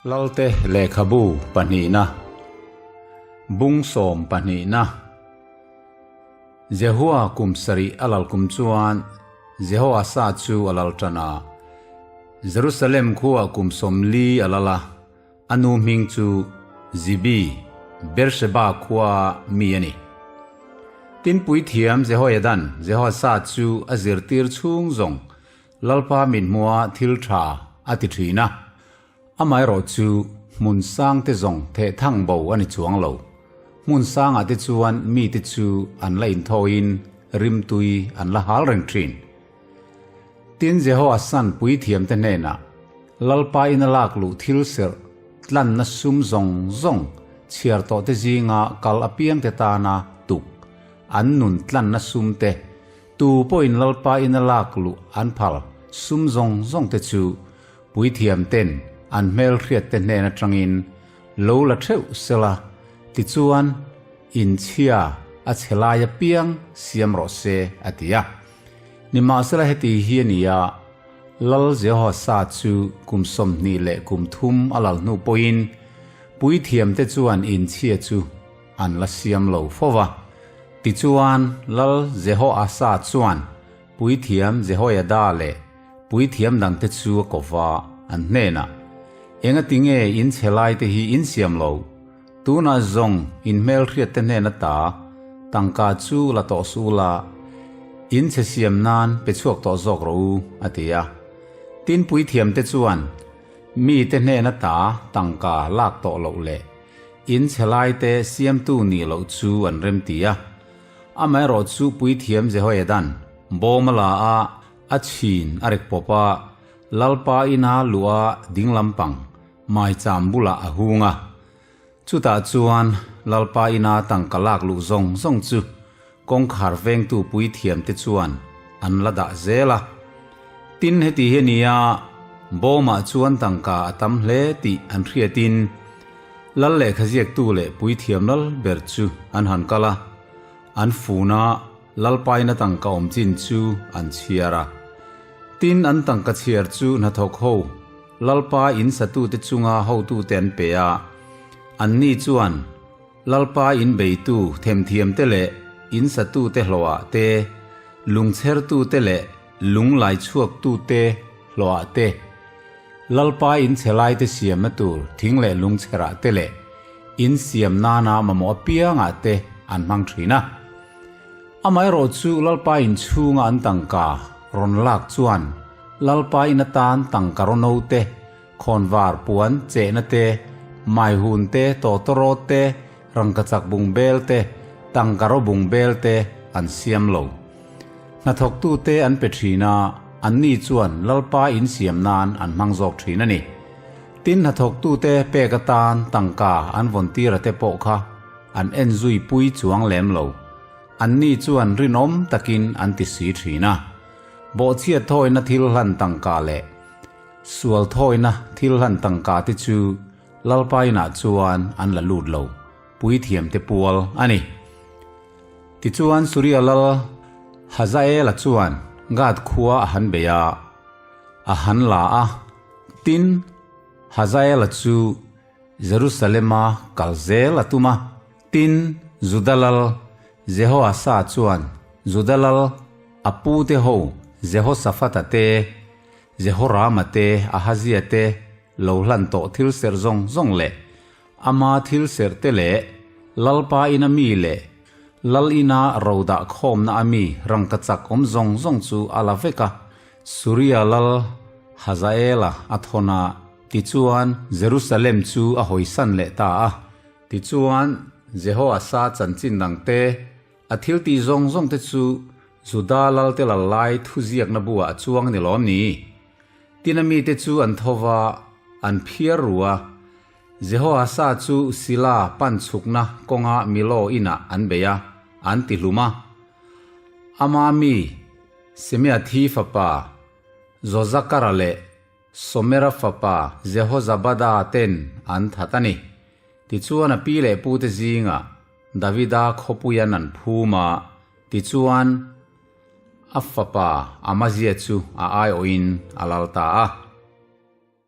Lalte lehkhabu pahnihna, Bung sawm pahnihna. Jehua kum sarih a lal kum chuan Jehoasa chu a lal tan a. Jerusalem khuah kum 40 a lal a, a nu hming chu Zibi, Beersheba khua mi a ni. Tin puithiam Jehoiadan Jehoasa chu a zirtir chhung zawng Lalpa mithmuha thil tha a ti thin a. Amaherawh chu hmun sang te zawng theh thang bo a ni chuang lo. Hmun sangah te chuan mite chu an la inthawiin rimtui an la hal reng thin. Tin Jehoasan puithiamte hnenah, Lalpa ina lak luh thil serh tlanna sum zawng zawng chhiar tawh te zinga kal apiangte tana tuk an nun tlanna sum te Tu pawhin Lalpa ina lak luh an phal sum zawng zawng te chu puithiam ten an hmelhriat te hnen atangin lo la theuh sela, tichuan inchhia a chhe lai apiang siam rawh se, a ti a. Nimahsela heti hi a ni a, Lal Jehoasa chu kum 23 a lal hnu pawhin puithiam te chuan inchhia chu an la siam lo fo va. Tichuan, Lal Jehoasa chuan puithiam Jehoiada leh puithiam dangte chu a ko va, an hnenah, Engati nge in chhe laite hi in siam lo? Tunah zawng in hmelhriatte hnen ata tangka chu la tawh suh la, in chhe siam nan pe chhuak tawh zawk rawh u, a ti a. Tin, puithiamte chuan mite hnen ata tangka lak tawh loh leh In chhe laite siamtu nih loh chu an rem ti a. Amaherawh chu puithiam Jehoiadan bawm a la a, a chhin a rek pawp a, Lalpa ina luh a ding lampang maicham bulah a hung a. Chutah chuan Lalpa ina tangka lak luh zawng zawng chu kawngkhar vengtu puithiamte chuan an la dah zel a. Tin, heti hi a ni a, bawmah chuan tangka a tam hle tih an hriatin Lal lehkha ziaktu leh puithiam lal ber chu an han kal a, an fun a, Lalpaina tangka awm chin chu an chhiar a. Tin, an tangka chhiar chu hnathawk ho, Lalpa in satute chunga hotute an pe a, anni chuan, Lalpa in beitu themthiamte leh in satute hlawhah te, lungchhertute leh lunglai chhuaktute hlawhah te, Lalpa in chhe laite siamna tur thing leh lungchherah te leh in siam nana mamawh apiangah te an hmang thin a. Amaherawh chu Lalpa in chhunga an tangka rawn lak chuan Lalpa in atan tangka rawno te, Khawnvar puan chehna te, maihun te, tawtawrawt te, rangkachak bungbel te, tangkaraw bungbel te an siam lo. Hnathawktute an pe thin a, anni chuan Lalpa in siam nan an hmang zawk thin a ni. Tin, hnathawktute pek atan tangka an vawntir te pawh kha an en zui pui chuang lem lo. Anni chuan rinawm takin an ti si thin a. Bawhchhiat thawina thil hlan tangka leh Sual thawina thil hlan tangka te chu Lalpa inah chuan an la lut lo, puithiam te pual a ni. Tichuan Suria lal Hazaela chuan Gath khua a han bei a, a han la a, tin, Hazaela chu Jerusalema kal zel a tum a. Tin, Juda lal Jehoasa chuan Juda lal a pute ho Jehoshaphat-a te, Jehorama te, Ahazia te lo hlan tawh thil serh zawng zawng leh ama thil serh te leh Lalpa ina mi leh Lal ina ro dah khawmna a mi rangkachak awm zawng zawng chu a la vek a. Suria lal Hazaela a thawn a, tichuan Jerusalem chu a hawisan leh ta a. Tichuan Jehoasa chanchin dang te, A thil tih zawng zawng te chu Juda lalte lal lai thuziakna buah a chuang ni lawm ni? Tin a mite chu an tho va, an phiar ru a. Jehoasa chu Sila pan chhukna kawnga Milo inah an bei a, an ti hlum a. Ama mi Simeathi fapa Jozakara leh Somera fapa Jehozabada ten an that a ni. Tichuan a pi leh pute zingah Davida khawpuian an phum a, tichuan a fapa Amazia chu a aiawhin a lal ta a.